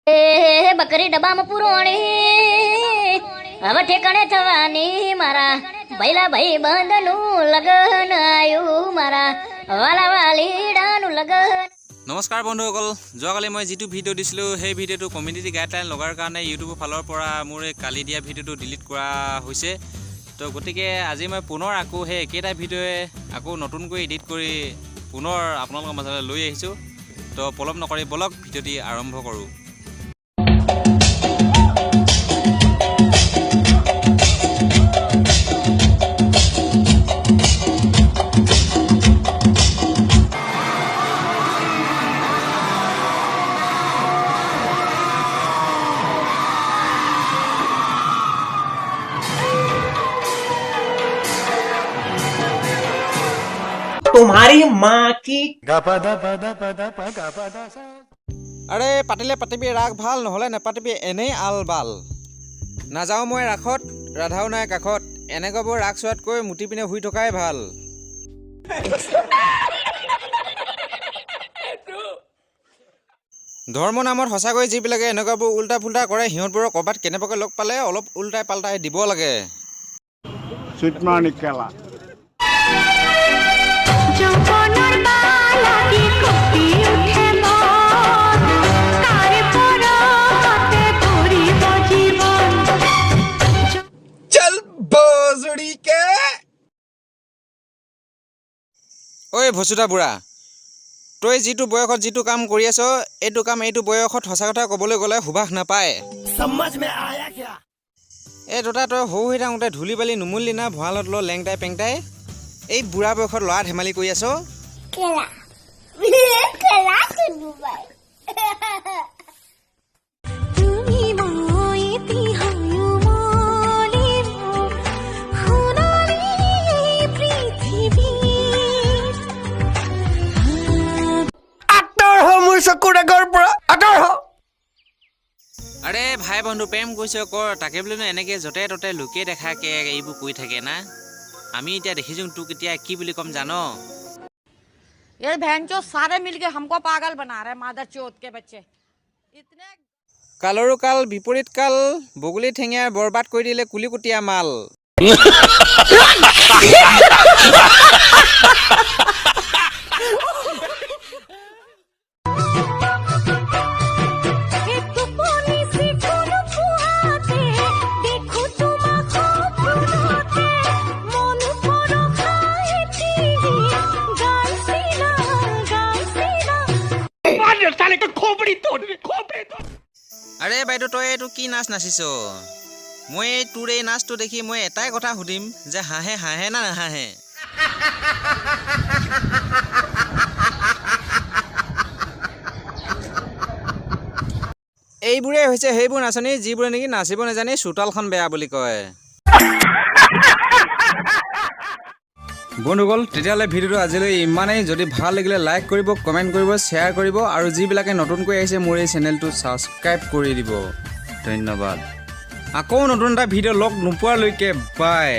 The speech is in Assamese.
એ બકરી ડબ્બામાં પુરોણી હવે ઠેકાણે થવાની, મારા ભૈલા ભાઈ બંધનું લગન આયું, મારા વાલા વાલીડાનું લગન। নমস্কাৰ বন্ধুসকল, যোৱাকালি মই যিটো ভিডিঅ' দিছিলোঁ, সেই ভিডিঅ'টো কমিউনিটি গাইডলাইন লগাৰ কাৰণে ইউটিউবৰ ফালৰ পৰা মোৰ এই কালি দিয়া ভিডিঅ'টো ডিলিট কৰা হৈছে। তো গতিকে আজি মই পুনৰ আকৌ সেই একেটা ভিডিঅ'য়ে আকৌ নতুনকৈ এডিট কৰি পুনৰ আপোনালোকৰ মাজলৈ লৈ আহিছোঁ। তো পলম নকৰি বলক, ভিডিঅ'টি আৰম্ভ কৰোঁ। तुम्हारी माँ की। আৰে, পাতিলে পাতিবি ৰাস ভাল, নহ'লে নাপাতিবি এনেই আল বাল। নাযাওঁ মই ৰাসত, ৰাধাও নাই কাষত। এনেকুৱাবোৰ ৰাস চোৱাতকৈ মুতি পিনে শুই থকাই ভাল। ধৰ্ম নামত সঁচাকৈ যিবিলাকে এনেকুৱাবোৰ উল্টা ফুল্টা কৰে, সিহঁতবোৰক ক'ৰবাত কেনেবাকৈ লগ পালে অলপ উল্টাই পাল্টাই দিব লাগে। চুটমানি খেলা। যৌৱনৰ বালাগী কঁপি উঠে মন, তাৰ পৰশতে ভৰিব জীৱন। চল বজুৰিকে। ঐ ভচুতা বুঢ়া, তই যিটো বয়সত যিটো কাম কৰি আছ, এইটো কাম এইটো বয়সত সঁচা কথা ক'বলৈ গ'লে সুবাস নাপায়। এই দতা, তই সৰু হৈ থাকোঁতে ধূলি বালি নুমুলি না ভঁৰালত ল লেংটাই পেংটাই? এই বুঢ়া বয়সত ল'ৰা ধেমালি কৰি আছ। કેલા કેલા સુનુભાઈ। তুমি মই মলিব সোণালী পৃথিৱীত। আঁতৰ হ মোৰ চকুৰ আগৰ পৰা, আঁতৰ হ। আৰে ভাই বন্ধু, প্ৰেম কৰিছ কৰ, তাকে বুলিনো এনেকৈ য'তে ত'তে লোকে দেখাকে এইবোৰ কৰি থাকে না? আমি এতিয়া দেখিছোঁ, তোক এতিয়া কি বুলি ক'ম জান? ये बहन सारे मिलके हमको पागल बना रहे हैं, मादर चोत के बच्चे इतने। কালৰো কাল বিপৰীত কাল, বগলী ঠেঙীয়াই বৰবাদ কৰি দিলে কুলিকুটীয়া মাল। টোপনি চিকুণ পুৱাতে দেখো তোমাক সপোনতে, মন পৰশা এটি গাইছিলা গাইছিলা। আৰে বাইদেউ, তই এইটো কি নাচ নাচিছ? মই এই তোৰ এই নাচটো দেখি মই এটাই কথা সুধিম যে হাঁহে হাঁহে না নাহাঁহে? এইবোৰেই হৈছে সেইবোৰ নাচনী, যিবোৰে নেকি নাচিব নাজানি চোতালখন বেয়া বুলি কয়। বন্ধুসকল, তেতিয়াহ'লে ভিডিঅ'টো আজিলৈ ইমানেই। যদি ভাল লাগিলে লাইক কৰিব, কমেণ্ট কৰিব, শ্বেয়াৰ কৰিব আৰু যিবিলাকে নতুনকৈ আহিছে মোৰ এই চেনেলটো ছাবস্ক্ৰাইব কৰি দিব। ধন্যবাদ। আকৌ নতুন এটা ভিডিঅ' লগ নোপোৱালৈকে বাই।